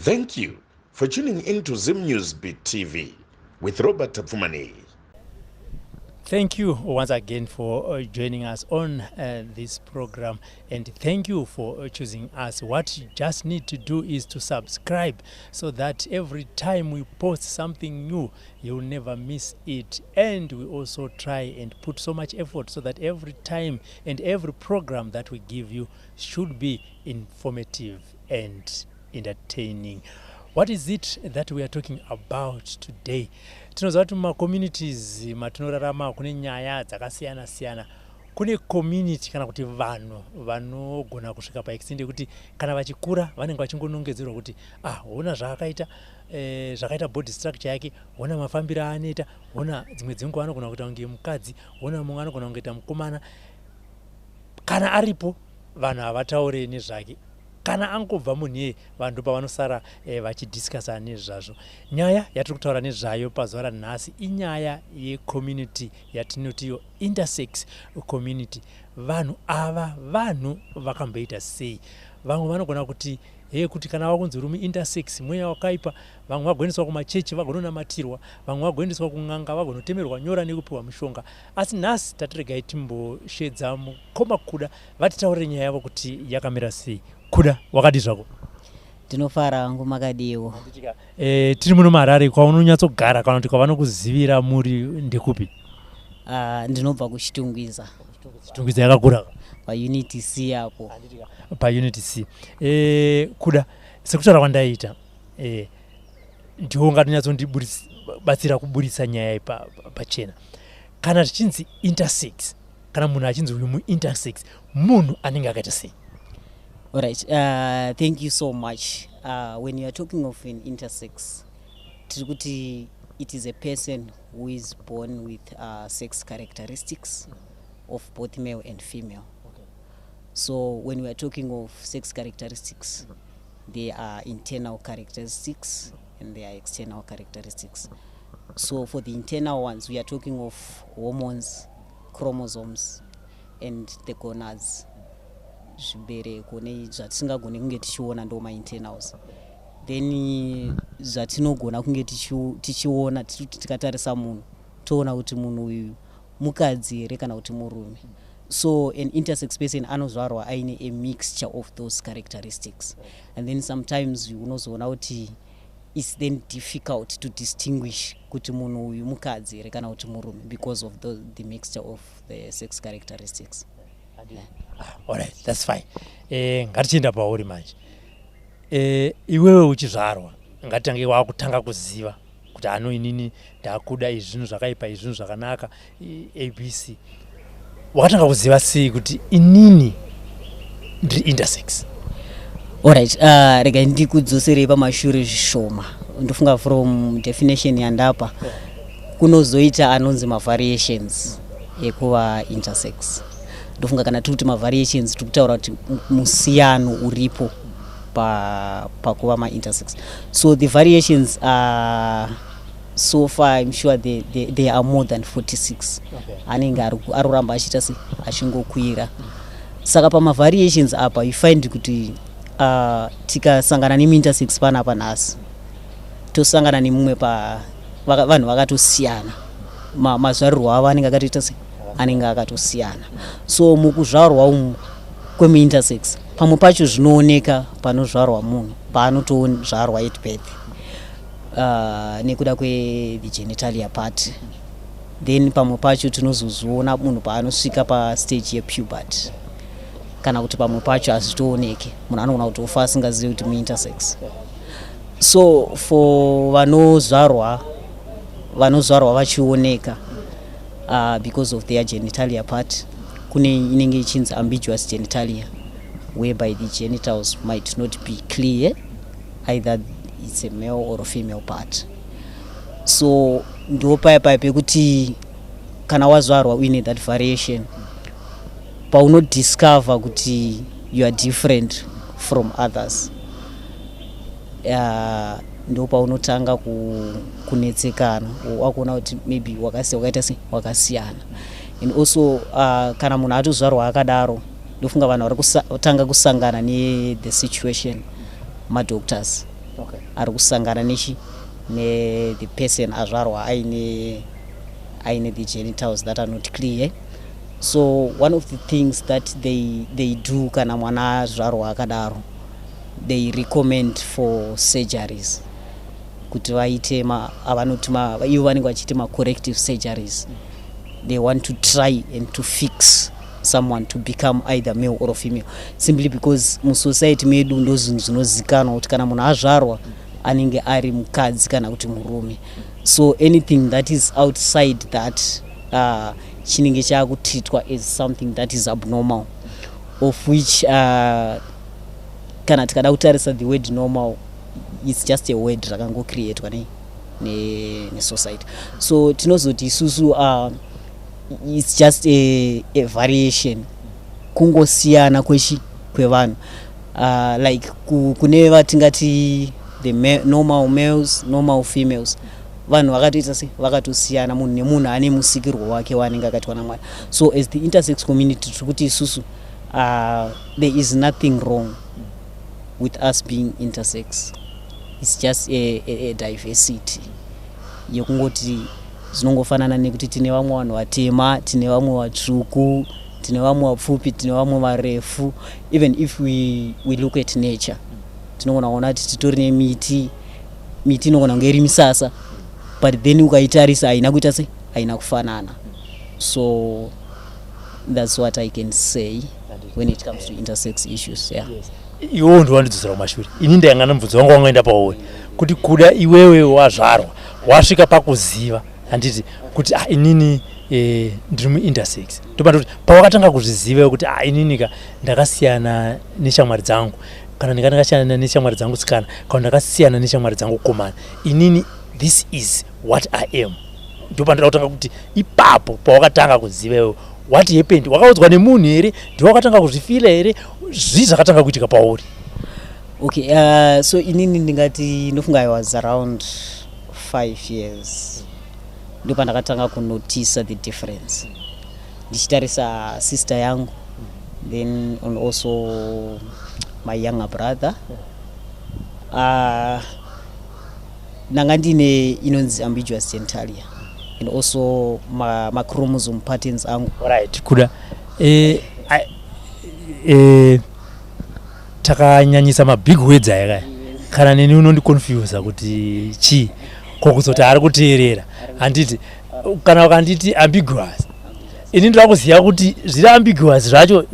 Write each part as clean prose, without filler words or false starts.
Thank you for tuning in to Zim News Beat TV with Robert Tapfumaneyi. Thank you once again for joining us on this program, and thank you for choosing us. What you just need to do is to subscribe so that every time we post something new, you'll never miss it. And we also try and put so much effort so that every time and every program that we give you should be informative and entertaining. What is it that we are talking about today? Tinoziva kuti mumacommunities matinorarama kune nyaya dzakasiyana siyana. Kune community kana kuti vanhu vanogona kusvika paextent yekuti kana vachikura vanenge vachingonongedzerwa kuti, "Ah, hona zvaakaita, zvakaita body structure yake, hona mafambiro aanoita, hona dzimwe dzenguva anogona kuita kunge mukadzi, hona mumwe anogona kungoita mukomana." Kana aripo, vanhu havataure nezvake. Kana angobva munhu iyeye, vanhu pavanosara vachidiscussa nezvazvo. Nyaya yatiri kutaura nezvayo pazuva ranhasi inyaya yecommunity yatinotiyo intersex community. Vanhu ava vanhu vakamboita sei? Vamwe vanogona kuti he, kuti kana vakunzi rume intersex, mweya wakaipa. Vamwe vagoendeswa kumachechi vagononamatirwa, vamwe vagoendeswa kun'anga vagonotemerwa nyora nekupiwa mishonga. Asi nhasi tatiregai timboshedza mukoma Kuda vatitaurire nyaya yavo kuti yakamira sei. Kuda, wakadi zvako? Ndinofara hangu, makadiwo? Tiri muno muHarare. Kwaunonyatsogara kana kuti kwavanokuzivira muri ndekupi? Ndinobva kuChitungwiza. Chitungwiza yakakura. PaUnit C apo. PaUnit C. Kuda, sekutaura kwandaiita, ndiwo ungatonyatsondibatsira kuburitsa nyaya iyi pachena. Kana zvichinzi intersex, kana munhu achinzi uyu muintersex, munhu anenge akaita sei? Alright, thank you so much. When you are talking of an intersex, tiri kuti it is a person who is born with sex characteristics of both male and female. So when we are talking of sex characteristics, there are internal characteristics and there are external characteristics. So for the internal ones, we are talking of hormones, chromosomes and the gonads, zvibereko nezvatisingagoni kunge tichiona, ndo mainternals. Then zvatinogona kunge tichiona, tikatarisa munhu toona kuti munhu uyu mukadzi here kana kuti murume. So an intersex person anozvarwa aine a mixture of those characteristics, and then sometimes unozoona kuti it's then difficult to distinguish kuti munhu uyu mukadzi here kana kuti murume because of the mixture of the sex characteristics. Ah, alright, that's fine. Ngatichienda pauri manje. Iwewe uchizvarwa, ngatitange wakutanga kuziva kuti ano inini ndakuda izvi zvinhu zvakaipa, izvi zvinhu zvakanaka, ABC, wakatanga kuziva sei kuti inini ndiri intersex? Alright, regai ndikudzoserei pamashure zvishoma. Ndofunga from definition yandapa, kunozoita anonzi mavariations ekuva intersex. Ndofunga kana tiri kuti mavariations, tiri kutaura kuti musiyano uripo pakuva maintersex. So the variations are, so far I'm sure they are more than 46. Anenge ari kuramba achiita se achingokwira. Saka pamavariations apa, you find kuti tikasangana nemuintersex panapa nhasi, tosangana nemumwe pa vanhu vakatosiyana. Mazvarirwo avo anenge akatoita se anenge akatosiyana. So mukuzvarwa umu kwemuintersex, pamwe pacho zvinooneka panozvarwa munhu, paanotozvarwa at birth, nekuda kwethe genitalia part. Then pamwe pacho tinozozviona munhu paanosvika pastage yepuberty, kana kuti pamwe pacho hazvitooneke, munhu anogona kutofa asingazivi kuti muintersex. So for vanozvarwa vachioneka because of their genitalia part, kune inenge ichinzi ambiguous genitalia, whereby the genitals might not be clear either it's a male or a female part. So ndo paya paya pekuti kana wazvarwa uine that variation, paunodiscover kuti you are different from others, ndo paunotanga kunetsekana, wakuona kuti maybe wakaita se wakasiyana. And also kana munhu atozvarwa akadaro, ndofunga vanhu vari kutanga kusangana nethe situation, madoctors. Ari kusangana nechi ne the person azvarwa aine the genitals that are not clear. So one of the things that they do kana mwana azvarwa akadaro, they recommend for surgeries kuti vaite avanoti ivo vanenge vachiita macorrective surgeries. They want to try and to fix someone to become either male or female, simply because musociety medu ndo zvinhu zvinozikanwa kuti kana munhu azvarwa anenge ari mukadzi kana kuti murume. So anything that is outside that chinenge chaakutreatwa as something that is abnormal, of which kana tikada kutarisa the word "normal", it's just a word rakangocreatwa nesociety. So tinozoti isusu it's just a variation, kungosiyana kwechi kwevanhu, like kune vatingati the normal males, normal females, vanhu vakatoita se vakatosiyana. Munhu nemunhu ane musikirwo wake waanenge akaitwa naMwari. So as the intersex community, tiri kuti isusu there is nothing wrong with us being intersex. It's just a diversity yekungoti zvinongofanana nekuti tine vamwe vanhu vatema, tine vamwe vatsvuku, tine vamwe vapfupi, tine vamwe varefu. Even if we look at nature, tinogona kuona kuti titori nemiti. Miti inogona kunge iri misasa, but then ukaitarisa haina kuita se haina kufanana. So that's what I can say when it comes to intersex issues, yeah. Iwewo ndiwandidzosera kumashure. Ini ndainga nemubvunzo wangu wangoenda pauri kuti kuda iwewe wazvarwa wasvika pakuziva, handiti, kuti ah, inini ndiri muintersex. Ndobanda kuti pawakatanga kuzviziva kuti ah, inini ka ndakasiyana neshamwari dzangu, kana ndinga ndakasiyana neshamwari dzangu sikana, kana ndakasiyana neshamwari dzangu komana, inini this is what I am. Ndopandoda kutanga kuti ipapo pawakatanga kuziva iwewe, what happened? Wakaudzwa nemunhu here? Ndiwakatanga kuzvifeela here? Zvii zvakatanga kuitika pauri? Okay, so inini ndingati ndofunga I was around 5 years ndo pandakatanga kunotisa the difference, ndichitarisa sister yangu, then and also my younger brother. Ndanga ndine inonzi ambiguous genitalia and also machromosome patterns angu. Right, kuda takanyanyisa mabig words aya kaya. Kana neni unondiconfusa kuti chii kokuzoti ari kuteerera, handiti? Kana ukanditi ambiguous, ini ndoda kuziva kuti zviri ambiguous zvacho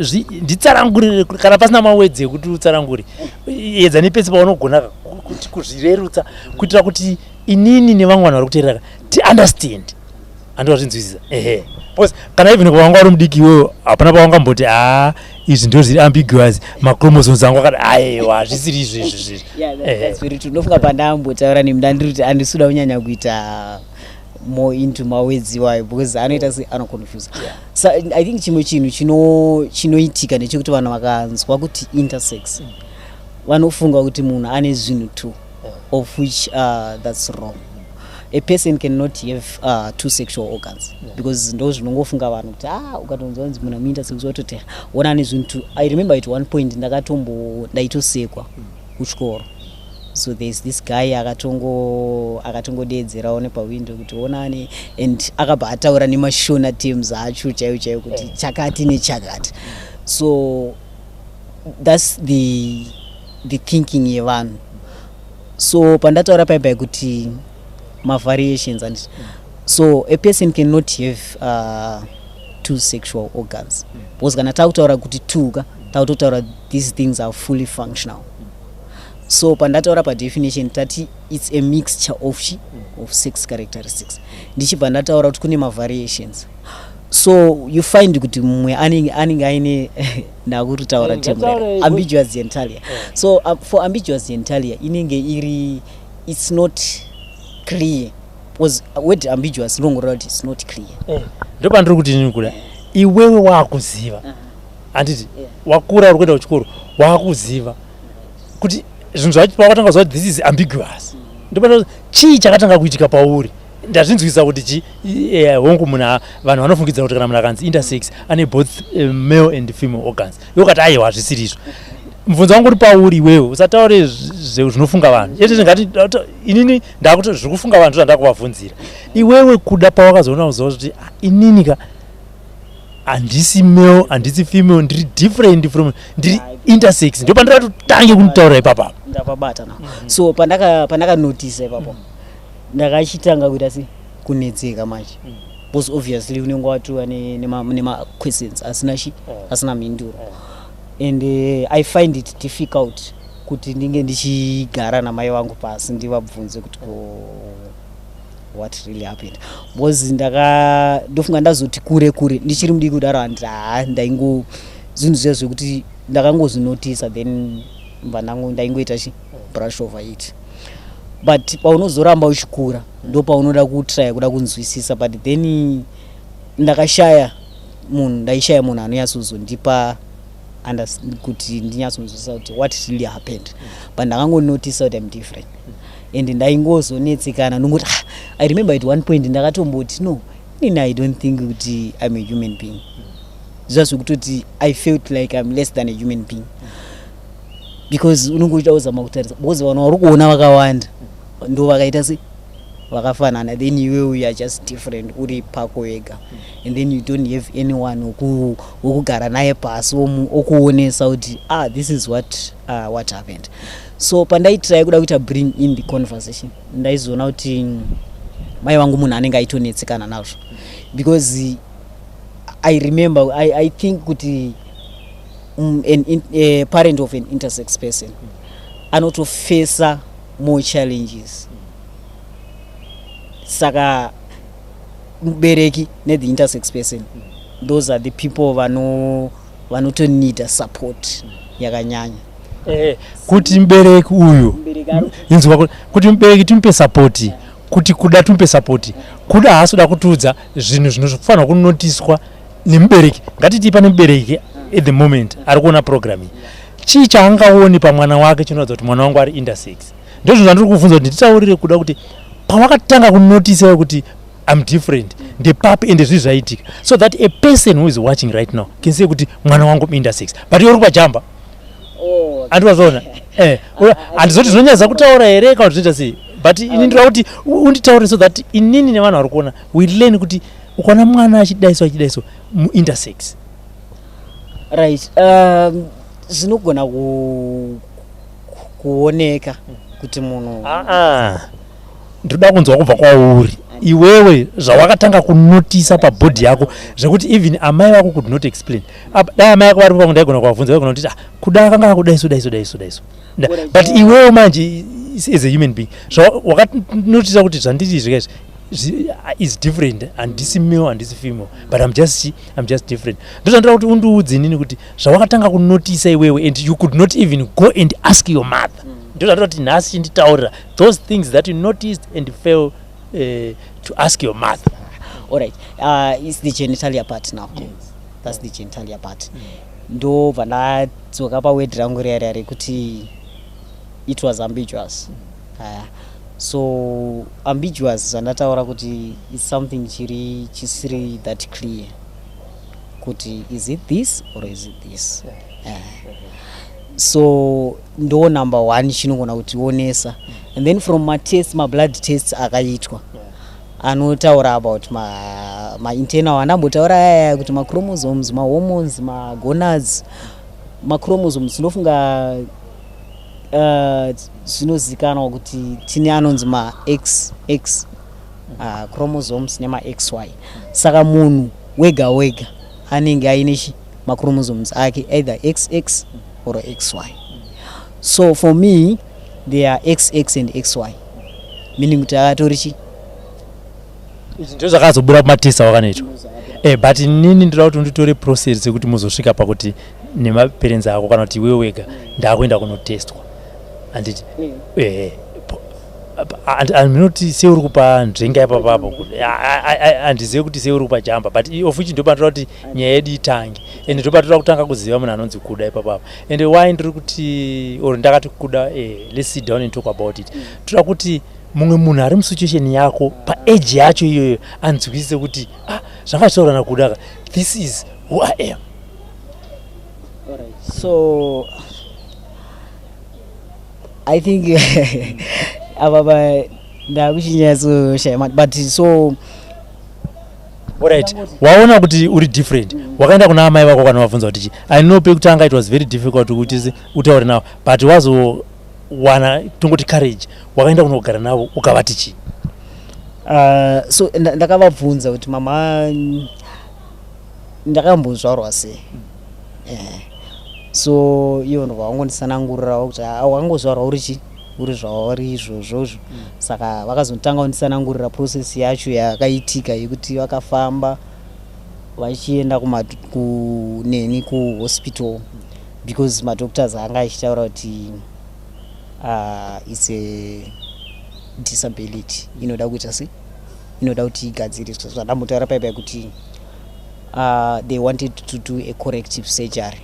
nditsanangurire. Kana pasina mawords ekuti utsanangure, edza nepese paunogona kuti kuzvirerutsa kuitira kuti inini nevamwe vanhu vari kuteerera tiunderstand. Handowazvinzwisisa? Ehe, because kana even pawanga uri mudiki iweyo, hapana pawangamboti, "A, izvi ndo zviri ambiguous, machromosomes angu akati." Aiwa, hazvisiri izvo izvi zvizvi. Yeah, that's very true. Ndofunga pandambotaura nemudandiri kuti handisi kuda kunyanya kuita more into mawords iwayo because anoita se anoconfuse. So I think chimwe chinhu chinoitika ndechekuti vanhu vakanzwa kuti intersex, vanofunga kuti munhu ane zvinhu two, of which that's wrong. A person cannot have two sexual organs, because ndo zvinongofunga vanhu kuti ah, ukatonzwa kunzi munhu amuintersex, watoti ona ane zvinhu two. I remember at one point ndakatombo ndaitosekwa kuchikoro. So there's this guy akatongodeedzerawo nepawindo kuti onani, and akabva ataura nemashona terms acho chaiwo chaiwo kuti chakati nechakati. So that's the thinking yevanhu. So pandataura paipai kuti mavariations, and so a person cannot have two sexual organs, because kana takutaura kuti two ka, takutotaura these things are fully functional. So pandataura padefinition tati it's a mixture of sex characteristics. Ndichibva ndataura kuti kune mavariations. So you find kuti mumwe anenge aine, ndakutaura term, ambiguous genitalia. So for ambiguous genitalia inenge iri, it's not clear, because word ambiguous inongoreva kuti it's not clear. Ndopandiri kuti inini kuda iwewe waakuziva, handiti? Wakura, uri kuenda kuchikoro, waakuziva kuti zvinhu zvacho. Pawakatanga kuziva kuti this is ambiguous, ndopanda chii chakatanga kuitika pauri? Ndazvinzwisa kuti chi hongu, munhu vanhu vanofungidzira kuti kana munhu akanzi intersex ane both male and female organs. Iwe ukati aiwa, hazvisiri izvo. Mubvunzo wangu uri pauri iwewe, usataure zvinofunga vanhu chete. Ngati inini ndakuti zviri kufunga vanhu zvandakuvabvunzira. Iwewe Kuda, pawakazoona kuziva kuti, "Ah, inini ka handisi male, handisi female, ndiri different from, ndiri intersex," ndo pandakatotange kunditaurira ipapapa. Ndapabata na. So pandakanotisa ipapo, ndakachitanga kuita se kunetseka manje, because obviously unenge watova nemaquestions asina chi asina mhinduro, and I find it difficult kuti ndinge ndichigara namai vangu pasi ndivabvunze kuti ko what really happened, because ndaka ndofunga ndazoti kure kure ndichiri mudiki kudaro, handi ha ndaingo zvinhu zviya zvekuti ndakangozvinotisa, then mba ndaingoita chi brush over it. But paunozoramba uchikura, ndo paunoda kutraya kuda kunzwisisa, but then ndakashaya munhu, ndaishaya munhu anonyatsozondipa kuti ndinyatsonzwisisa kuti what really happened. But ndakangonotisa kuti I'm different, and ndaingozonetsekana nongoti, ah, I remember at one point ndakatomboti, "No, inini I don't think kuti I'm a human being." Zviva zvekutoti I felt like I'm less than a human being, because unonge uchida kuzama kutarisa, because vanhu vari kuona vakawanda ndo vakaita se vakafanana, then iwewe you are just different, uri pako wega, and then you don't have anyone wokugara naye pasi okuonesa kuti, ah, this is what happened. So pandaitrai kuda kuita bring in the conversation, ndaizoona kuti mai vangu munhu anenge aitonetsekana nazvo, because I remember I think kuti a parent of an intersex person anotofesa more challenges. Saka mubereki nethe intersex person, those are the people vanotonida support yakanyanya. Kuti mubereki uyu, inzwa, kuti mubereki timupe support, kuti Kuda timupe support. Kuda haasi kuda kutiudza zvinhu zvinofanirwa kunotiswa nemubereki. Ngatiti pane mubereki at the moment ari kuona program iyi, chii chaangaoni pamwana wake chinoratidza kuti mwana wangu ari intersex? Ndo zvinhu zvandiri kubvunza kuti nditaurire Kuda, kuti pawakatanga kunotisa kuti I'm different ndepapi, ende zvii zvaitika, so that a person who is watching right now can say kuti mwana wangu intersex. But iwe uri kwajamba. Andivazvaona, handizoti zvinonyadza kutaura here kana kuti zvinoita sei, but ini ndinoda kuti unditaurire so that inini nevanhu vari kuona we learn kuti ukaona mwana achidaiso achidaiso, muintersex. Right, zvinogona kuoneka kuti munhu Aa, ndinoda kunzwa kubva kwauri iwewe zvawakatanga kunotisa pabody yako zvekuti even amai vako could not explain. Dai amai vako varipo pangu, ndaigona kuvabvunza, vaigona kuti, "Ah, Kuda akanga akudaiso, daiso, daiso, daiso." But iwewe manje as a human being, zvawakanotisa kuti zvandiri izvi kaizvi is different, handisi male, handisi female, but I'm just different. Ndozvandira kuti undiudze inini kuti zvawakatanga kunotisa iwewe and you could not even go and ask your mother. Ndozvandira kuti nhasi chinditaurira those things that you noticed and fail to ask your mother. Alright, it's the genitalia part now. That's the genitalia part. Ndobva ndadzoka paword rangu riya riya rekuti it was ambiguous. So ambiguous, zvandataura kuti it's something chiri chisiri that clear kuti is it this or is it this. So ndo number one chinogona kutionesa, and then from matest, mablood tests akaitwa anotaura about mainternal ma andambotaura ayaya kuti machromosomes, mahormones, magonads. Machromosomes, tinofunga zvinozikanwa kuti tine anonzi ma-XX chromosomes nema-XY. Saka munhu wega wega anenge aine chi machromosomes ake, either XX or XY. So for me they are XX and XY, meaning kuti akatori chi Izvi ndo zvakazobuda kumatest awakanoitwa. But inini ndoda kuti unditore process yekuti muzosvika pakuti nemaparents ako kana kuti iwewe wega ndakuenda kunotestwa, handiti? Handinoti sei uri kupa nzvenga ipapapo, handizivi kuti sei uri kupa jamba, but of which ndopatoda kuti nyaya yedu itange, and ndopatoda kutanga kuziva munhu anonzi Kuda ipapapo. And why ndiri kuti or ndakati Kuda, let's sit down and talk about it, toda kuti mumwe munhu ari musituation yako paage yacho iyoyo anzwisise kuti, ah, zvanga zvitaura naKuda ka, this is who I am. So I think apa pa ndakuchinyatsoshaya, but so Alright, waona kuti uri different, wakaenda kuna amai vako kana wabvunza kuti chi? I know pekutanga it was very difficult kuti utaure navo, but wazowana tongoti courage, wakaenda kunogara navo, ukavati chii? So ndakavabvunza kuti, "Mama, ndakambozvarwa sei?" So ivo ndobva vangonditsanangurirawo kuti, "Ah, wakangozvarwa uri chi, uri zvauri izvozvozvo." Saka vakazotanga kunditsanangurira process yacho yakaitika yekuti vakafamba vachienda kuneni kuhospital because madoctors anga achitaura kuti it's a disability inoda kuita sei, inoda kuti igadziriswe. Zvandambotaura paipai kuti they wanted to do a corrective surgery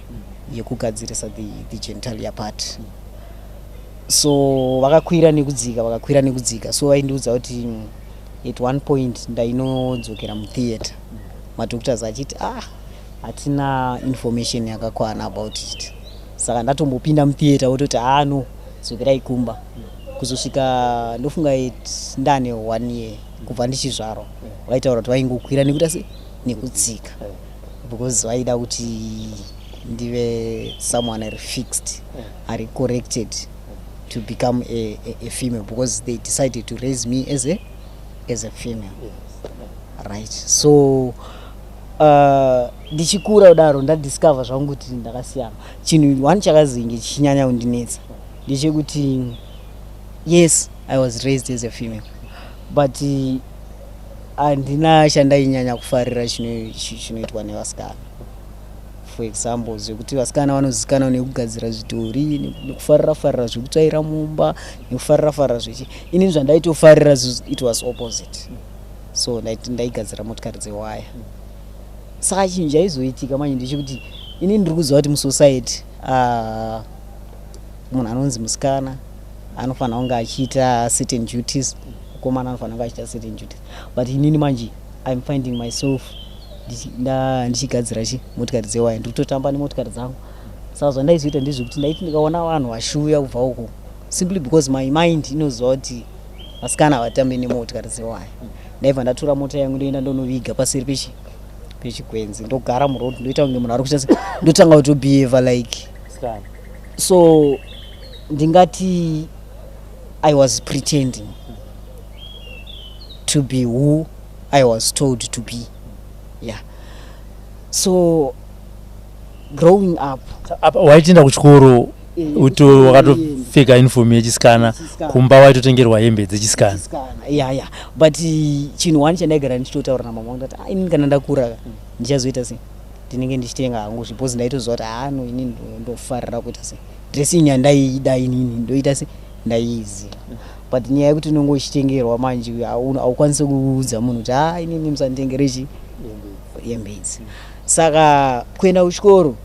yekugadzirisa the genitalia part. So vakakwira nekudzika, vakakwira nekudzika. So vaindiudza kuti at one point ndainodzokera mutheatre, madoctors achiti, "Ah, hatina information yakakwana about it." Saka ndatombopinda mutheatre, vototi, "Ah, no, dzokerai kumba." Kuzosvika ndofunga ndane one year kubva ndichizvarwa, vaitaura kuti vaingokwira nekuita sei, nekudzika, because vaida kuti ndive someone ari fixed, ari corrected to become a female, because they decided to raise me as a female, right? So ndichikura kudaro, ndadiscover zvangu kuti ndakasiyana. Chinhu one chakazinge chichinyanya kundinetsa ndechekuti, yes, I was raised as a female, but handina chandainyanya kufarira chinoitwa nevasikana. For example, zvekuti vasikana vanozikanwa nekugadzira zvidhori, nekufarira farira zvekutsvaira mumba, nekufarira farira zvechi. Inini zvandaitofarira, it was opposite. So ndaigadzira motikari dzewaya. Saka chinhu chaizoitika manje ndechekuti inini ndiri kuziva kuti musociety munhu anonzi musikana anofanira kunge achiita certain duties, mukomana anofanira kunge achiita certain duties, but inini manje I'm finding myself ndichigadzira chi motikari dzewaya, ndiri kutotamba nemotikari dzangu. Saka zvandaizoita ndezvekuti ndaiti ndikaona vanhu vachiuya kubva uko, simply because my mind inoziva kuti vasikana havatambi nemotikari dzewaya, ndaibva ndatora mota yangu, ndoenda ndonoviga paseri pechigwenzi, ndogara muroad, ndoita kunge munhu ari kuita, ndotanga kutobehave like. So ndingati I was pretending to be who I was told to be, yeah. So growing up Apa waitoenda kuchikoro, wakatopfeka uniform yechisikana? Yechisikana. Kumba waitotengerwa hembe dzechisikana? Chisikana, yeah, but chinhu one chandaigara ndichitotaura namama wangu, ndati, "Ah, inini kana ndakura ndichazoita sei, ndinenge ndichitenga hangu," because ndaitoziva kuti, ah, no, inini ndofarira kuita sei, dressing yandaida inini ndoita sei, ndaiiziva. But nyaya yekuti unonge uchitengerwa manje, haukwanisi kuudza munhu kuti, "Ah, inini musanditengere chi hembe idzi." Saka kuenda kuchikoro,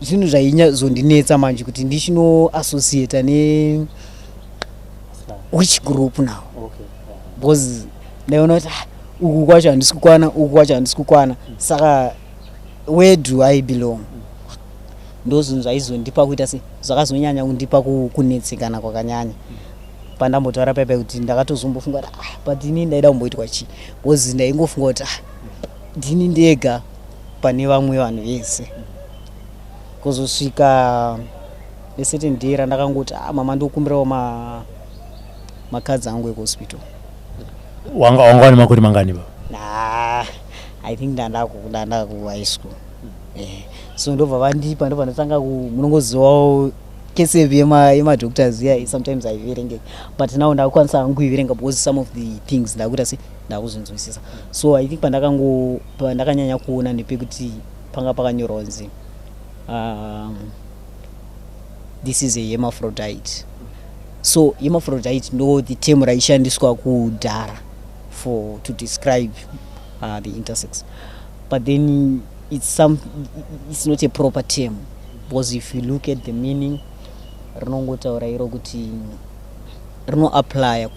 zvinhu zvainyazondinetsa manje kuti ndichinoassociata ne which group now, because ndaiona kuti, ah, uku kwacho handisi kukwana, uku kwacho handisi kukwana, saka where do I belong? Ndo zvinhu zvaizondipa kuita se zvakazonyanya kundipa kunetsekana kwakanyanya pandambotaura paipai kuti ndakatozombofunga kuti, ah, but inini ndaida kumboitwa chii? Because ndaingofunga kuti, ah, ndini ndega pane vamwe vanhu vese. Kuzosvika necertain day randakangoti, "Ah, mama, ndokumbirawo macards angu ekuhospital." Wanga wane makore mangani ba? Nah, I think ndanda ku high school. So ndobva vandipa, ndobva ndatanga munongozivawo kesevi yemadoctors iya, sometimes haiverengeki, but now ndakukwanisa hangu kuiverenga because some of the things ndakuita se ndakuzvinzwisisa. So I think pandakanyanya kuona ndepekuti panga pakanyorwa kunzi this is a hermaphrodite. So hermaphrodite ndo the term raishandiswa kudhara for to describe the intersex, but then it's not a proper term, because if you look at the meaning, rinongotaura iro kuti rinoapplya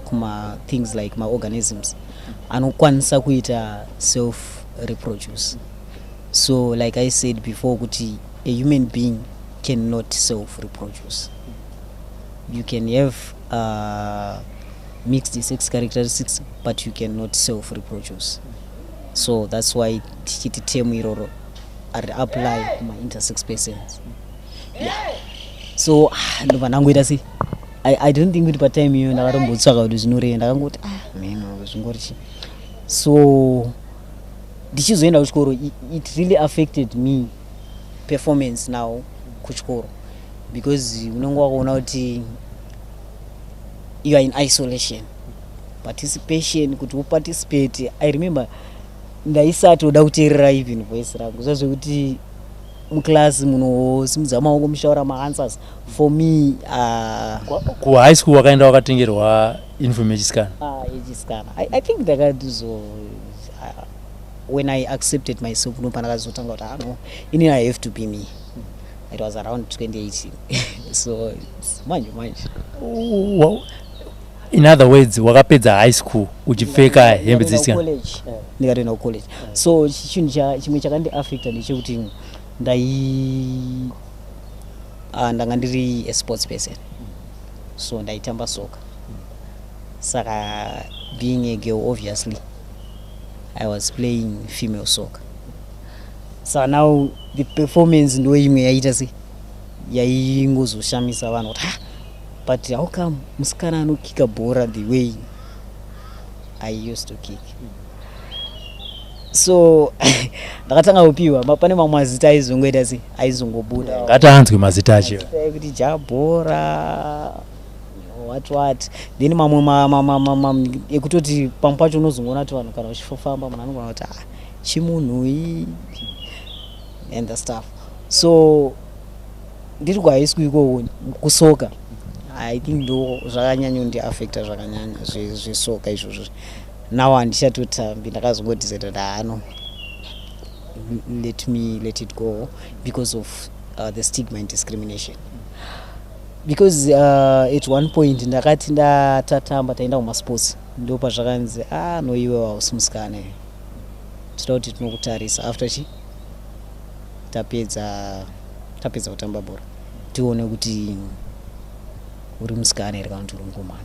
kuma things like maorganisms anokwanisa kuita self reproduce. So like I said before kuti a human being cannot self reproduce. You can have mixed sex characteristics, but you cannot self reproduce. So that's why tichiti term iroro ari apply kuma intersex persons. Yeah, so ah, ndobva ndangoita sei, I don't think kuti patime iyoyo ndakatombotsvaka kuti zvinoreva. Ndakangoti, ah, meno zvingori chi. So ndichizoenda kuchikoro, it really affected me performance now kuchikoro, because unenge wakaona kuti you are in isolation. Participation, kuti uparticipate, I remember ndaisatoda kuteerera even voice rangu, zvazvekuti muclass munosimudza maoko muchitaura maanswers, for me Kuhigh school wakaenda wakatengerwa uniform yechisikana? Ah, yechisikana. I think ndakatizo when I accepted myself, no, pandakazotanga kuti, ah, no, inini I have to be me. It was around 2018, so it's manje manje. In other words, wakapedza high school uchipfeka hembe dzechisikana? Ndikatoenda kucollege. So chinhu chimwe chakandiafecta ndechekuti ndai ndanga ndiri a sports person, so ndaitamba soka. Saka being a girl, obviously I was playing female soccer. Saka now the performance ndo imwe yaita se yaingozoshamisa vanhu kuti, ah, but how come musikana anokika bhora the way I used to kick? So ndakatanga kupiwa pane mamwe mazita aizongoita se aizongobuda. Ngataanzwe mazita acho. Ekuti jabhora, what what, then mamwe ekutoti pamwe pacho unozongoona kuti vanhu kana uchifamba, munhu anogona kuti, ah, chimunhui and the stuff. So ndiri kuhigh school ikoko, kusoka, I think ndo zvakanyanya kundiafecta zvakanyanya, zvesoka izvozvo. Now handichatotambi. Ndakazongodecida kuti, ah, no, let me let it go because of the stigma and discrimination, because at one point ndakati ndatatamba, taenda kumasports, ndo pazvakanzi, ah, no, iwe hausi musikana, toda kuti tinokutarisa after chi tapedza kutamba bhora, tione kuti uri musikana here kana kuti uri mukomana.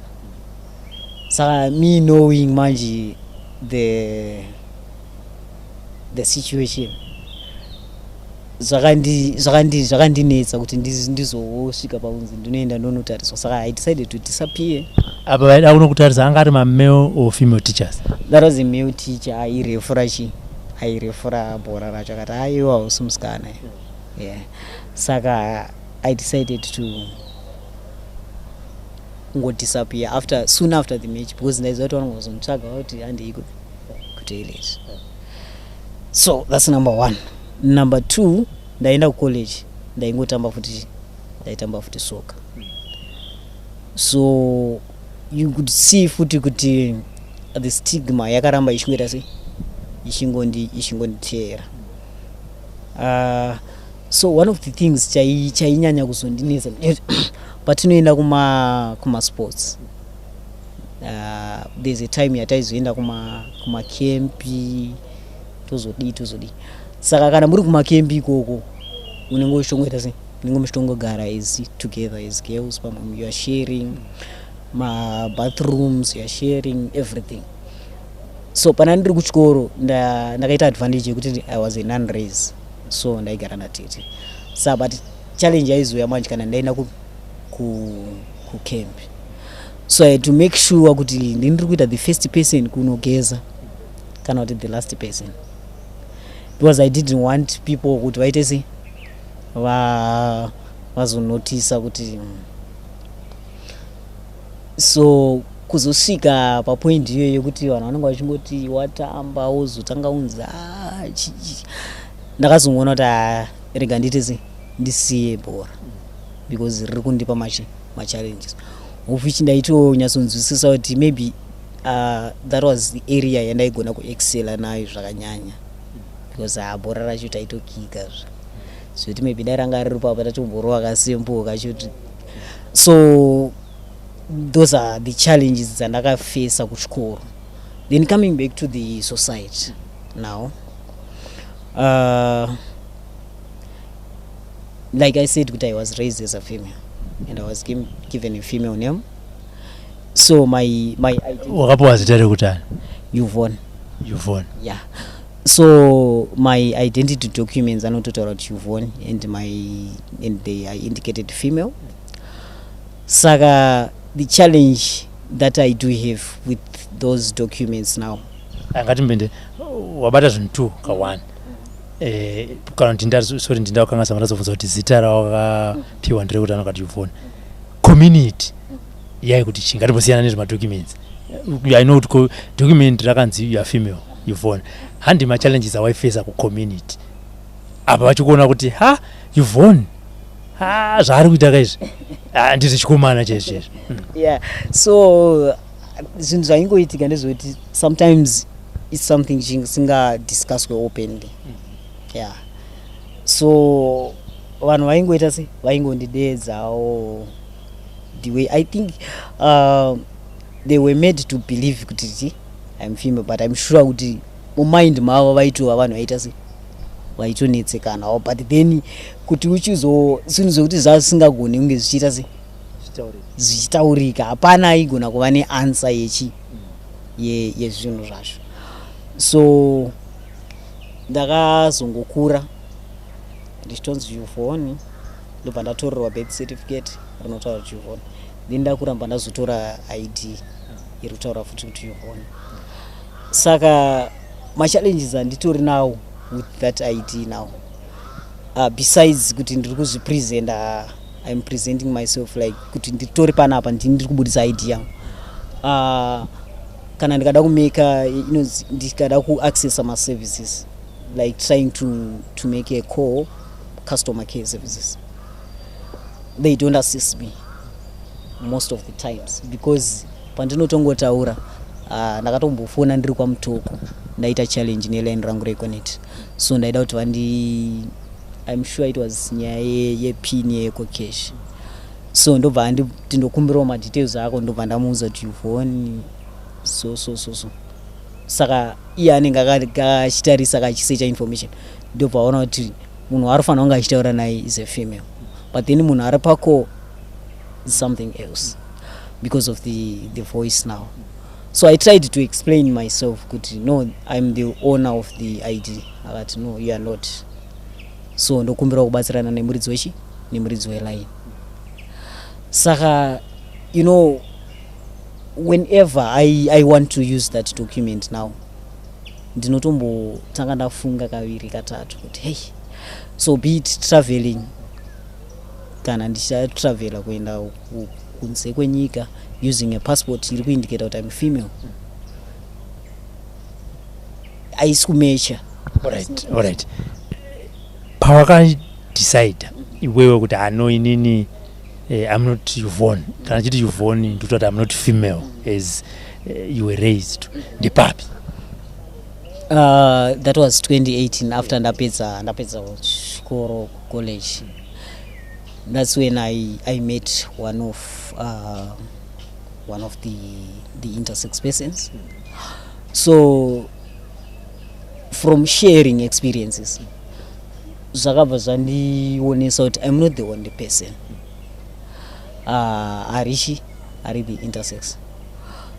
Saka me knowing manje the situation, zvakandinetsa kuti ndizosvika pakunzi ndinoenda ndonotariswa. Saka I decided to disappear. Apa vaida kunokutarisa anga ari mamale or female teachers? That was a male teacher airefura chi airefura bhora racho. Akati, aiwa, hausi musikana. Yeah, saka I decided to kungodisappear after soon after the match, because ndaiziva kuti vanongozonitsvaga kuti handei kutoilet. So that's number one. Number two, ndaenda kucollege, ndaingotamba futi, ndaitamba futi soka. So you could see futi kuti the stigma yakaramba ichingoita sei, ichingonditeera. So one of the things chainyanya kuzondinetsa, patinoenda kumasports, there's a time yataizoenda kumakempi, tozodii tozodii. Saka kana muri kumakempi ikoko, unenge uchitongoita sei, unenge muchitongogara as together as girls, pamwe you are sharing mabathrooms, you are sharing everything. So pana ndiri kuchikoro, ndakaita advantage yekuti I was a non res, so ndaigara natete. Sa but challenge yaizouya manje kana ndaenda kucamp. So I had to make sure kuti ndini ndiri kuita the first person kunogeza kana kuti the last person, because I didn't want people kuti vaite sei, vazonotisa kuti. So kuzosvika papoint iyoyo yekuti vanhu vanenge vachingoti watamba, wozotanga unzi, "Ah, ndakazongoona kuti, ah, rega ndiite sei, ndisiye bhora, because riri kundipa machallenges, of which ndaitonyatsonzwisisa kuti maybe that was the area yandaigona kuexcela nayo zvakanyanya, because bhora racho taitokika zvekuti maybe dai ranga riri papa tatomborova kasimple kachoti. So those are the challenges dzandakafesa kuchikoro. Then coming back to the society now, like I said kuti I was raised as a female. And I was given a female name. So my identity. Wakapiwa zita rekutani? Yvonne. Yvonne. Yeah. So my identity documents anototaura kuti Yvonne and they are indicated female. Saka the challenge that I do have with those documents now, Ngatimbende wabata zvinhu two ka1, kana kuti sorry, ndindakanganisa, mandazobvunza kuti zita rawakapiwa nderekuti anokati Yvonne. Community yaikuti chii? Ngatimbosiyana nezvemadocuments. I know kuti document rakanzi you are female, Yvonne. Handi machallenges awaifesa kucommunity apa, vachikuona kuti ha, Yvonne, ha, zvaari kuita kaizvi ndizvechikomana chaizvo chaizvo? Yeah, so zvinhu zvaingoitika ndezvekuti sometimes it's something chisingadiscusswe openly. Yeah, so vanhu vaingoita se vaingondidedzawo the way I think they were made to believe kuti ti I'm female, but I'm sure kuti mumind mavo vaitova vanhu vaita se vaitonetsekanawo. But then kuti uchizo zvinhu zvekuti zvasingagoni kunge zvichiita se zvichitaurika, hapana aigona kuva neanswer yechi yezvinhu zvacho. So ndakazongokura ndichitonzi Yvonne, ndobva ndatorerwa birth certificate rinotaura kuti Yvonne. Then ndakuramba ndazotora ID iri kutaura futi kuti Yvonne. Saka machallenges anditori nawo with that ID now, besides kuti ndiri kuzvipresenta, I'm presenting myself like kuti nditori panapa, ndini ndiri kubudisa ID yangu, kana ndikada kumeka inonzi ndikada kuaccessa maservices, like trying to make a call, customer care services, they don't assist me most of the times, because pandinotongotaura, ndakatombofona ndiri kwaMutoko, ndaita challenge neline rangu reEconet. So ndaida kuti vandi, I'm sure it was nyaya yepin yeEcoCash. So ndobva anditi ndokumbirawo madetails ako. Ndobva ndamuudza kuti Yvonne, so so so so. Saka iye anenge achitarisa, akachisecha information, ndobva aona kuti munhu waari fanira kunge achitaura naye is a female, but then munhu ari pako is something else because of the voice now. So I tried to explain myself kuti no, I'm the owner of the ID. Akati, "No, you are not." So ndokumbira kubatsirana nemuridzi wechi nemuridzi weline. Saka whenever I want to use that document now, ndinotombotanga ndafunga kaviri katatu kuti hey. So be it traveling, kana ndichatravela kuenda kunze kwenyika using a passport iri kuindicata kuti I'm female, haisi kumecha. Alright, pawakadecide iwewe kuti ano inini, I'm not Yvonne, kana chiti Yvonne ndikuti I'm not female as you were raised, ndepapi? That was 2018, after ndapedza chikoro, college. That's when I met one of the intersex persons. So from sharing experiences, zvakabva zvandionesa kuti I'm not the only person arichi ari the intersex.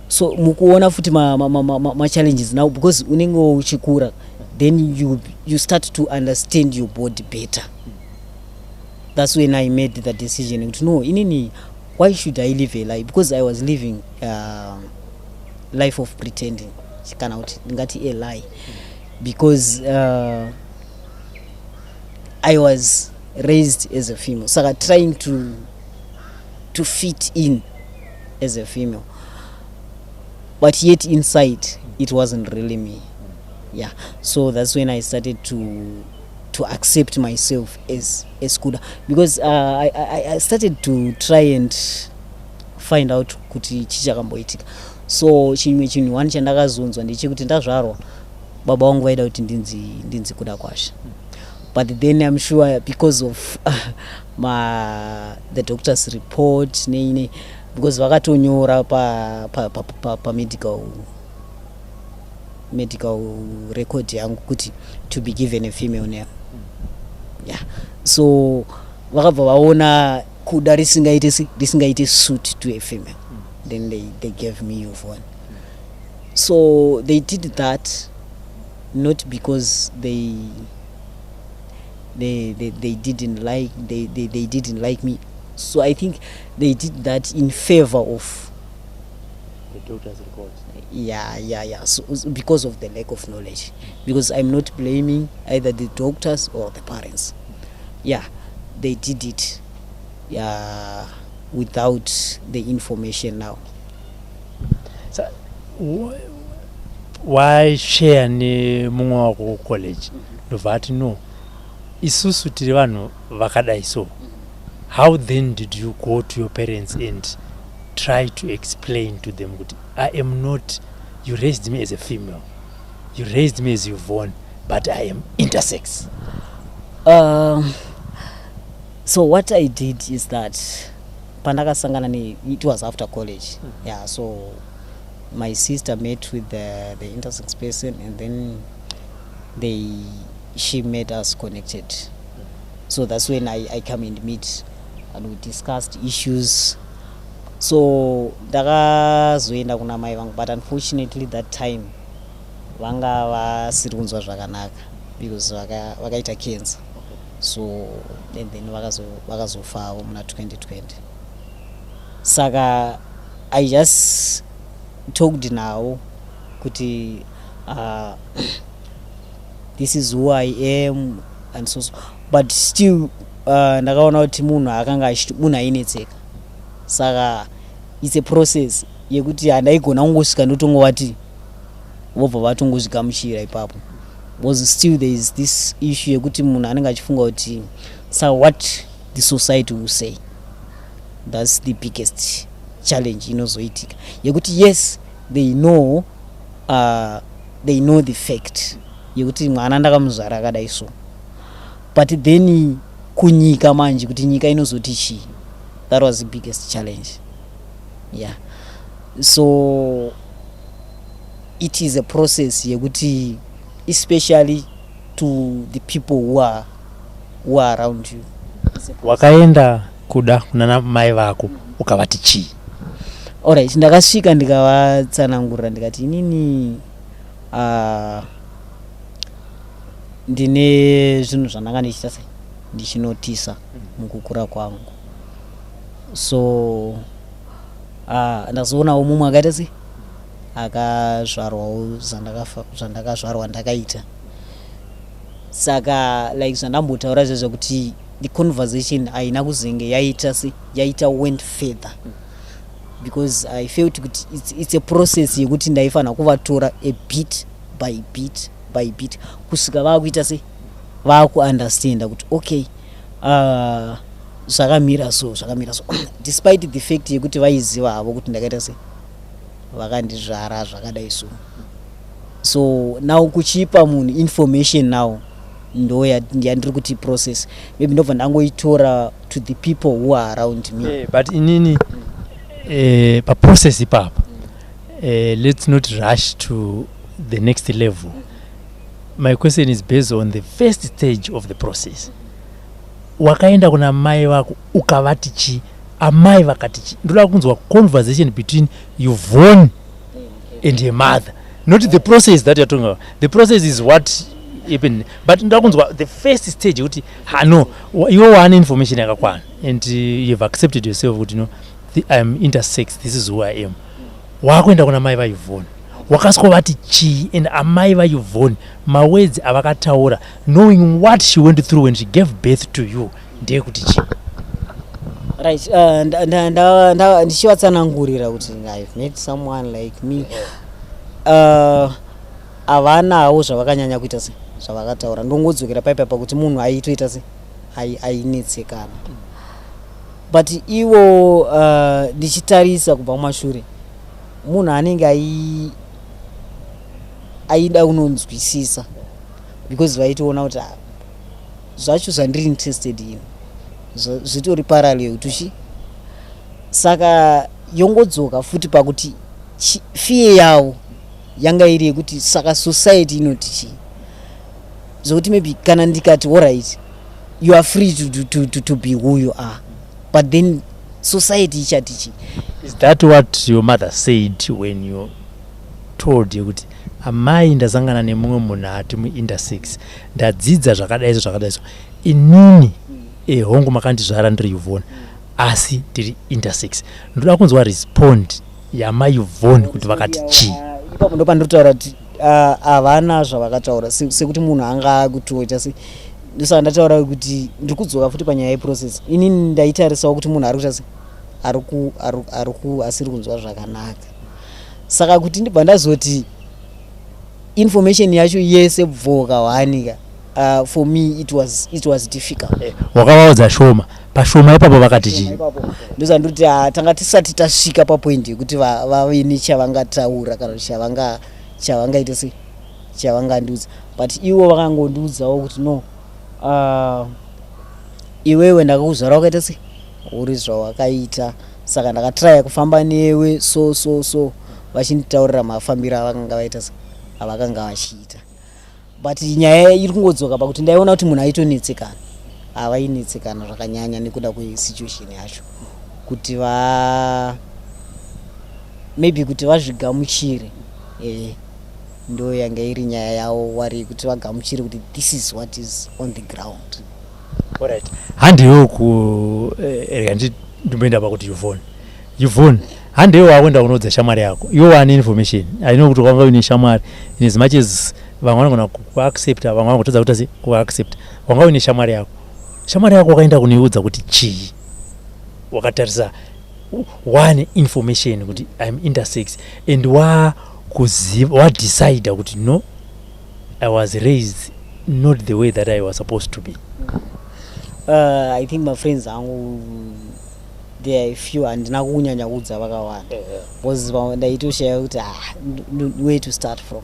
So mukuona futi machallenges ma now, because unenge uchikura, then you start to understand your body better. That's when I made the decision kuti no, inini, why should I live a lie? Because I was living life of pretending, kana kuti ndingati a lie, because I was raised as a female, saka trying to fit in as a female, but yet inside it wasn't really me. Yeah, so that's when I started to accept myself as Kuda, because I started to try and find out kuti chichakamboitika. So chimwe chinhu one chandakazonzwa ndechekuti ndazvarwa, baba vangu vaida kuti ndinzi Kuda Kwasha, but then I'm sure because of the doctor's report neine, because vakatonyora pa medical record yangu kuti to be given a female name. Yeah, so vakabva vaona Kuda risingaite risingaite suit to a female. Then they gave me Yvonne. So they did that not because they didn't like they didn't like me. So I think they did that in favor of the doctor's report. Yeah, so because of the lack of knowledge, because I'm not blaming either the doctors or the parents. Yeah, they did it, yeah, without the information now. So, washare nemumwe wako kucollege, ndobva ati, "No, isusu tiri vanhu vakadai." So how then did you go to your parents and try to explain to them kuti, "I am not, you raised me as a female, you raised me as Yvonne, but I am intersex"? So what I did is that pandakasangana ne, it was after college. Yeah, so my sister met with the intersex person and then they she made us connected. So that's when I come and meet and we discussed issues. So ndakazoenda kuna mai vangu, but unfortunately that time vanga vasiri kunzwa zvakanaka because vakaita cancer. So and then vakazofawo muna 2020. Saka I just talked navo kuti this is who I am and so, but still ndakaona kuti munhu akanga munhu ainetseka. Saka it's a process yekuti handaigona kungosvika ndotongovati vobva vatongozvigamuchira ipapo, because still there is this issue yekuti munhu anenge achifunga kuti, so what the society will say? That's the biggest challenge inozoitika, yekuti yes, they know the fact yekuti mwana ndakamuzvara akadai so, but then kunyika manje, kuti nyika inozoti chii? That was the biggest challenge, yeah. So it is a process yekuti especially to the people who are around you. Wakaenda kuda kuna mai vako, ukavati chii? Alright, ndakasvika ndikavatsanangurira, ndikati inini ndine zvinhu zvandanga ndichiita, sei, ndichinotisa mukukura kwangu. So ndazoonawo mumwe akaita sei, akazvarwawo zvandakazvarwa ndakaita. Saka like zvandambotaura zvezvo kuti the conversation haina kuzenge yaita se yaita went further because I felt kuti it's a process yekuti ndaifanira kuvatora a bit by bit by bit kusvika vaakuita se vaakuunderstanda kuti okay, zvakamira so, zvakamira so, despite the fact yekuti vaiziva havo kuti ndakaita se vakandizvara zvakadai so. So now kuchipa munhu information now ndo yandiri kuti process, maybe ndobva ndangoitora to the people who are around me. But inini paprocess ipapa, let's not rush to the next level. My question is based on the first stage of the process. Wakaenda kuna mai vako ukavati chii? Amai vakati chii? Ndoda kunzwa conversation between Yvonne and her mother, not the process that you're talking about. The process is what happened, but ndoda kunzwa the first stage yekuti hano iwe waane information yakakwana and you've accepted yourself kuti, "No, I'm intersex, this is who I am." Wakuenda kuna mai vaYvonne, wakasvika chii? And amai vaYvonne, mawords avakataura, knowing what she went through when she gave birth to you, ndeyekuti chii? Right, ndichivatsanangurira kuti I've met someone like me, havanawo zvavakanyanya kuita se zvavakataura. Ndongodzokera paipa pakuti munhu aitoita se ainetsekana, but ivo ndichitarisa kubva kumashure, munhu anenge aida kunonzwisisa because vaitoona kuti, ah, zvacho zvandiri interested in zvitori parallel tuchi. Saka yongodzoka futi pakuti fear yavo yanga iri yekuti saka society inoti chii, zvokuti maybe kana ndikati, "Alright, you are free to be who you are." But then society ichati chii? Is that what your mother said when you told you kuti, "Amai, ndasangana nemumwe munhu ati muintersex, ndadzidza zvakadai so zvakadai so, inini hongu makandizvara ndiri Yvonne, asi ndiri intersex"? Ndoda kunzwa respond yamai Yvonne kuti vakati chii. Ipapo ndo pandinotaura kuti havana zvavakataura sekuti munhu anga akutoita se. Ndosaka ndataura kuti ndiri kudzoka futi panyaya yeprocess. Inini ndaitarisawo kuti munhu ari kuita se ari asiri kunzwa zvakanaka, saka kuti ndibva ndazoti information yacho yese bvoka wanika, for me it was difficult. Wakavaudza shoma, pashoma ipapo vakati chii? Ndosaka ndikuti tanga tisati tasvika papoint yekuti vave nechavangataura kana kuti chavangaita sei, chavangandiudza. But ivo vakangondiudzawo kuti, "No, iwewe ndakakuzvara wakaita sei, uri zvawakaita, saka ndakatraya kufamba newe so so so." Vachinditaurira mafambiro avakanga vaita se avakanga vachiita. But nyaya iri kungodzoka pakuti ndaiona kuti munhu aitonetsekana, havainetsekana zvakanyanya nekuda kwesituation yacho, kuti va maybe kuti vazvigamuchire. Ndo yanga iri nyaya yavo wari kuti vagamuchire kuti this is what is on the ground. Alright, handiwo ku rega ndimboenda pakuti Yvonne, Yvonne, handiwo wakuenda kunoudza shamwari yako. Iwe wane information aino kuti kwanga uine shamwari, in as much as vamwe vanogona kuaccepta, vamwe vanogotadza kuita se kuaccepta. Wanga uine shamwari yako, shamwari yako wakaenda kunoiudza kuti chii? Wakatarisa wane information kuti I'm intersex and wakuziva, wadecida kuti, "No, I was raised not the way that I was supposed to be." I think mafriends angu, there are a few, handina kunyanya kuudza vakawanda because ndaitoshaya kuti, ah, where to start from.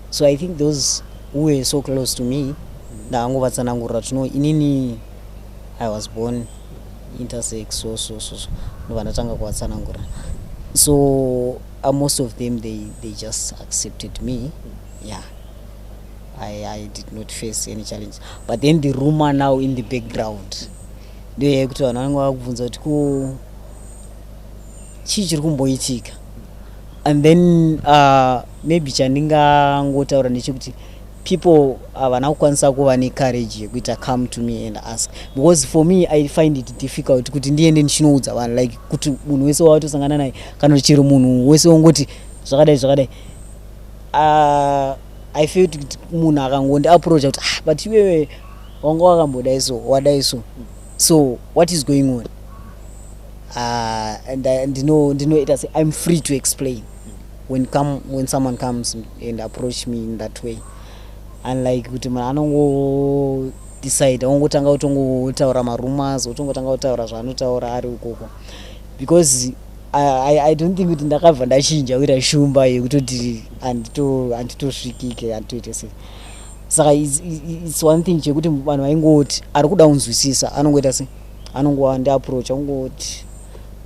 So I think those who were so close to me, ndakangovatsanangurira kuti, "No, inini I was born intersex, so so so so." Ndobva ndatanga kuvatsanangurira. So most of them, they just accepted me. Yeah, I did not face any challenge. But then the rumor now in the background ndiyo yekuti vanhu vanenge vakubvunza kuti, "Ko chii chiri kumboitika?" And then maybe chandingangotaura ndechekuti people havana kukwanisa kuva necourage yekuita come to me and ask, because for me I find it difficult kuti ndiende ndichinoudza vanhu, like kuti munhu wese wawatosangana naye kana kuti chero munhu wese wongoti zvakadai zvakadai. I feel kuti munhu akangondiapproacha kuti, "Ah, but iwewe wanga wakambodai so, wadai so, so what is going on?" And ndinoita se I'm free to explain when someone comes and approach me in that way, unlike kuti munhu anongodecide, ongotanga kutongotaura marumors, otongotanga kutaura zvaanotaura ari ukoko, because I don't think kuti ndakabva ndachinja kuita shumba yekutoti handitosvikike, handitoite sei. Saka it's one thing chekuti vanhu vaingoti ari kuda kunzwisisa anongoita sei, anongoandiapproach, angoti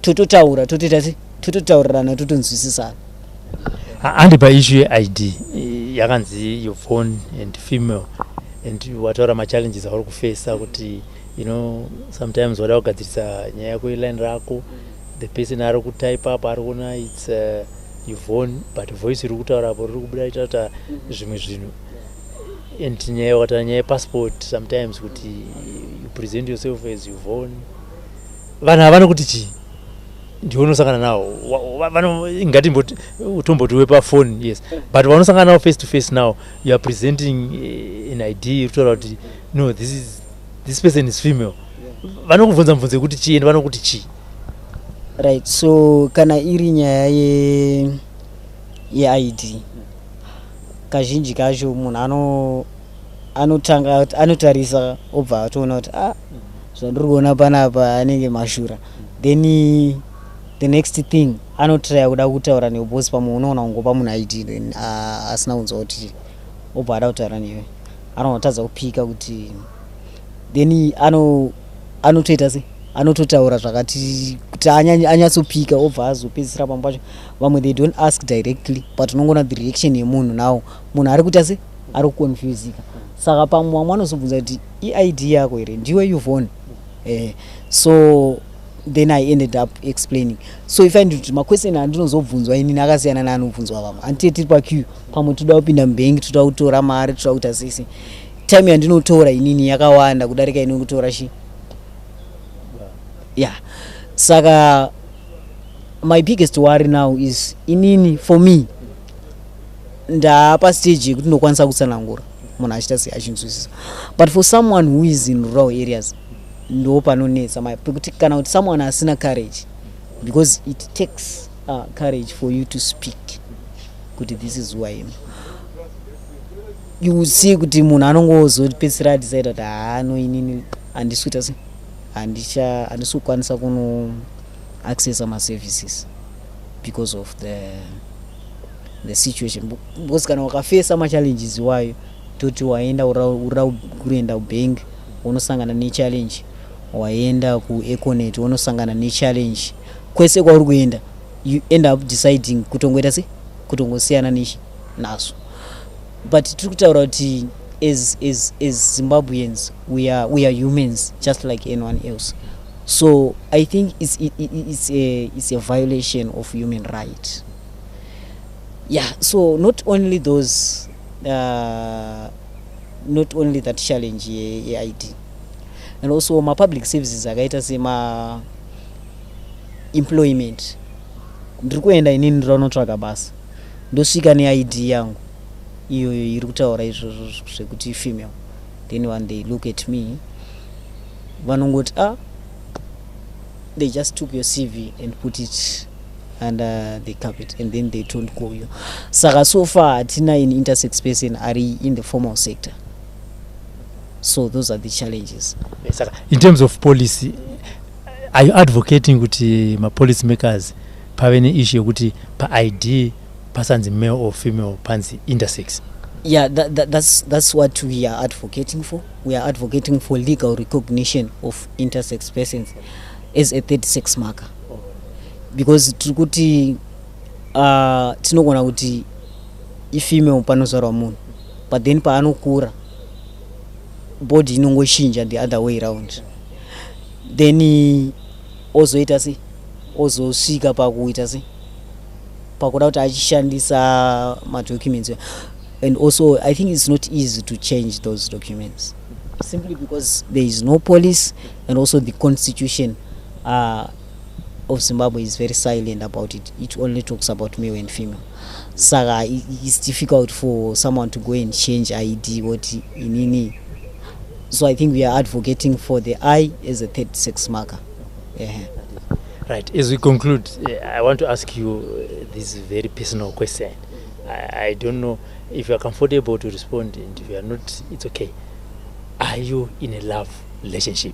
tototaura, totoita sei, tototaurirana, totonzwisisana. Handi paissue yeID yakanzi Yvonne and female, and wataura machallenges auri kufesa kuti sometimes wada kugadzirisa nyaya yako yeline rako, the person ari kutype up ari kuona it's Yvonne, but voice iri kutaura apo riri kubuda itaita zvimwe zvinhu. And nyaya wakataura, nyaya yepassport, sometimes kuti you present yourself as Yvonne, vanhu havana kuti chii? Ndiwe unosangana nawo, ngatimboti utombotiwe pafoni, yes, but vanosangana nawo face to face, now you are presenting an ID iri kutaura kuti, "No, this person is female," vanokubvunza mubvunzo yekuti chii and vanokuti chii? Right, so kana iri nyaya yeID, kazhinji kacho munhu anotanga anotarisa, obva atoona kuti, "Ah, zvandiri kuona panapa anenge mashura." Then the next thing anotraya kuda kutaura newe, because pamwe unoona kungopa munhu ID, then asina kunzwa kuti, obva ada kutaura newe, anotadza kupika kuti, then anotoita sei, anototaura zvakati kuti anyatsopika, obva azopedzisira pamwe pacho. Vamwe they don't ask directly, but unongoona the reaction yemunhu. Now munhu ari kuita se ari kuconfusika, saka pamwe vamwe vanozobvunza kuti, "IID yako here? Ndiwe Yvonne?" So Then I ended up explaining. So if I kuti maquestion andinozobvunzwa inini akasiyana neanobvunzwa vamwe. Handiti tiri paqueue, pamwe toda kupinda mubhengi, toda kutora mari, toda kuita sese. Time yandinotora inini yakawanda kudarika inokutora chi. Yeah, saka my biggest worry now is inini, for me, ndapa stage yekuti ndokwanisa kutsanangura, munhu achiita sei, achinzwisisa. But for someone who is in rural areas, ndo panonetsa pekuti kana kuti someone asina courage, because it takes courage for you to speak kuti this is who I am. You see kuti munhu anongozopedzisira adecide kuti haano, inini handisi kuita sei, handisi kukwanisa kuno accessa maservices because of the situation. Because kana wakafesa machallenges iwayo, toti waenda urida kuenda kubank, unosangana nechallenge, waenda kuEconet, unosangana nechallenge, kwese kwauri kuenda, you end up deciding kutongoita sei, kutongosiyana nechi nazvo. But tiri kutaura kuti as Zimbabweans, we are humans just like anyone else. So I think it's a violation of human right. Yeah, so not only those, not only that challenge ye-ID, and also ma-public services akaita sema employment. Ndiri kuenda inini, ndiri kunotsvaga basa, ndosvika neID yangu iyoyo iri kutaura izvozvo zvekuti female. Then when they look at me, vanongoti, "Ah, they just took your CV and put it under the carpet," and then they don't call you. Saka so far hatina an intersex person ari in the formal sector. So those are the challenges. Saka in terms of policy, are you advocating kuti mapolicy makers pave neissue yekuti paID pasanzi male or female, panzi intersex? Yeah, that's what we are advocating for. We are advocating for legal recognition of intersex persons as a third sex marker, because tiri kuti tinogona kuti ifemale panozvarwa munhu, but then paanokura body inongochinja the other way round. Then ozoita sei, ozosvika pakuita sei, pakuda kuti achishandisa madocuments. And also I think it's not easy to change those documents, simply because there is no police, and also the constitution of Zimbabwe is very silent about it. It only talks about male and female. Saka it's difficult for someone to go and change ID what inini. So I think we are advocating for the I as a third sex marker, yeah. Right, as we conclude, I want to ask you this very personal question. I don't know if you are comfortable to respond, and if you are not, it's okay. Are you in a love relationship?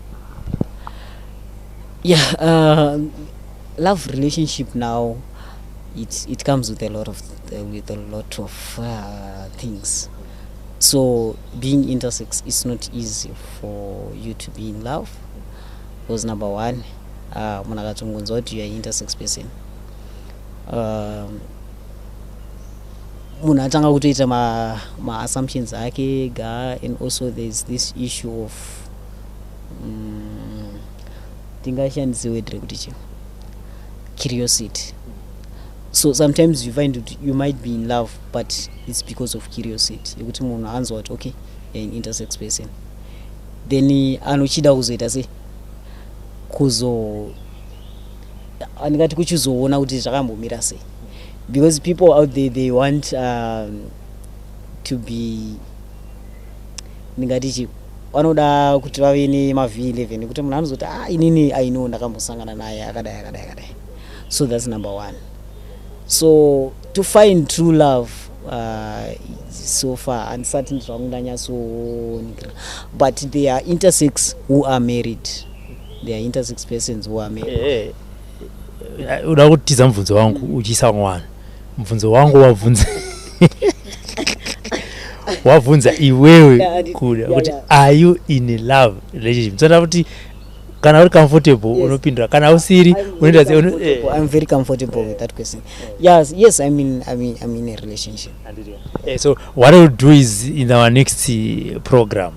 Yeah, love relationship now, it comes with a lot of things. So being intersex, it's not easy for you to be in love, because number one, munhu akatongonzwa kuti you are intersex person, munhu atanga kutoita maassumptions ma ake ega. And also there's this issue of tingashandise word rekuti chii, curiosity. So sometimes you find kuti you might be in love, but it's because of curiosity yekuti munhu anzwa kuti okay, an intersex person, then anochida kuzoita sei, kuzo andingati kuchizoona kuti zvakambomira sei, because people out there, they want to be, ndingati chi, vanoda kuti vave nemaV11 nekuti munhu anozoti, "Ah, inini I know, ndakambosangana naye akadai, akadai, akadai." So that's number one. So to find true love, so far handisati zvangu ndanyatsonikira, but there are intersex who are married. There are intersex persons who are married. Uda kutiza mubvunzo wangu uchiisa mwana. Mubvunzo wangu wabvunza, wabvunza iwewe kuda kuti are you in a love relationship? Saka kuti kana uri comfortable, unopindura, kana usiri, unoita sei? I'm very comfortable with that question. Yes, I'm in a relationship. So what I will do is, in our next program,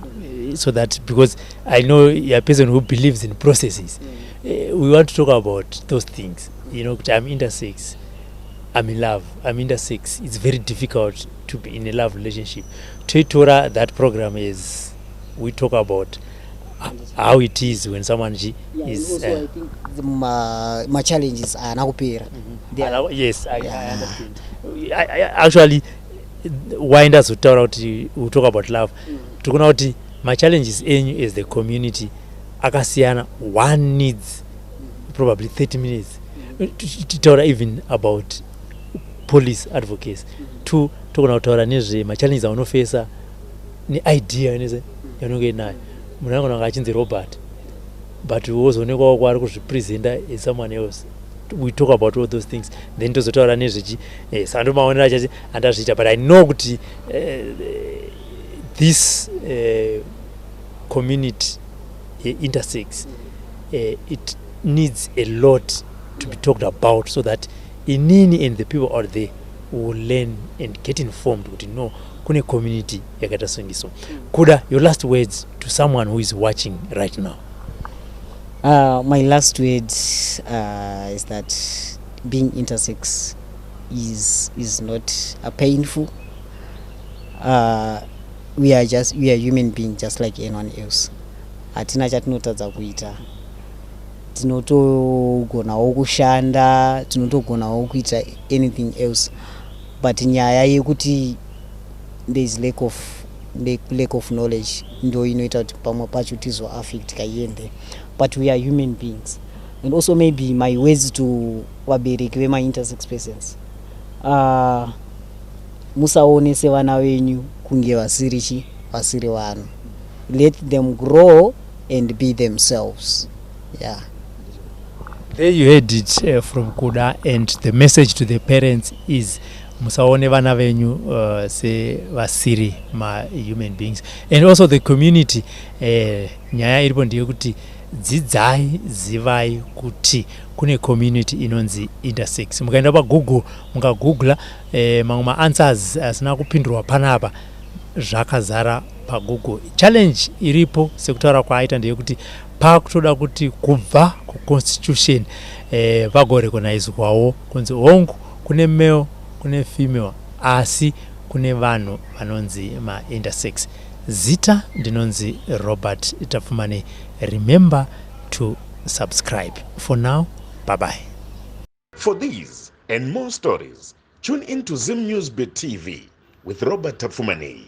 so that, because I know you're a person who believes in processes. We want to talk about those things, kuti I'm intersex, I'm in love, I'm intersex, it's very difficult to be in a love relationship. Toitora that program is we talk about how it is when someone is And also I think the ma-challenges haana kupera. Yes, I understand. Actually, why ndazotaura kuti we talk about love, tikuona kuti machallenges enyu as the community akasiyana. One needs probably 30 minutes titaura even about police advocacy. Two, togona kutaura nezvemachallenges aunofesa neidea inese yaunenge inayo. Munhu anogona kunge achinzi Robert, but wozoonekwawo kwaari kuzvipresenta as someone else. We talk about all those things, then tozotaura nezvechi saka ndomaonero achati andazviita. But I know kuti this community yeintersex, it needs a lot to be talked about so that inini and the people out there will learn and get informed kuti no, kune community yakaita songiso. Kuda, your last words to someone who is watching right now? My last word is that being intersex is not painful. We are human beings just like anyone else. Hatina chatinotadza kuita. Tinotogonawo kushanda, tinotogonawo kuita anything else, but nyaya yekuti there is lack of knowledge ndo inoita kuti pamwe pacho tizoaffectka iende, but we are human beings. And also maybe my words to vabereki vemaintersex persons, musaonese vana venyu kunge vasiri chi vasiri vanhu. Let them grow and be themselves, yeah. There you heard it from Kuda, and the message to the parents is musaone vana venyu sevasiri mahuman beings. And also the community, nyaya iripo ndeyekuti dzidzai, zivai kuti kune community inonzi intersex. Mukaenda paGoogle, mukagoogla mamwe maanswers asina kupindurwa panapa zvakazara paGoogle. Challenge iripo, sekutaura kwaaita, ndeyekuti pakutoda kuti kubva kuconstitution vagorecognizwawo kunzi hongu, kune male, kune female, asi kune vanhu vanonzi maintersex. Zita ndinonzi Robert Tapfumane. Remember to subscribe. For now, bye bye. For these and more stories, tune in to Zim News Bit TV with Robert Tapfumane.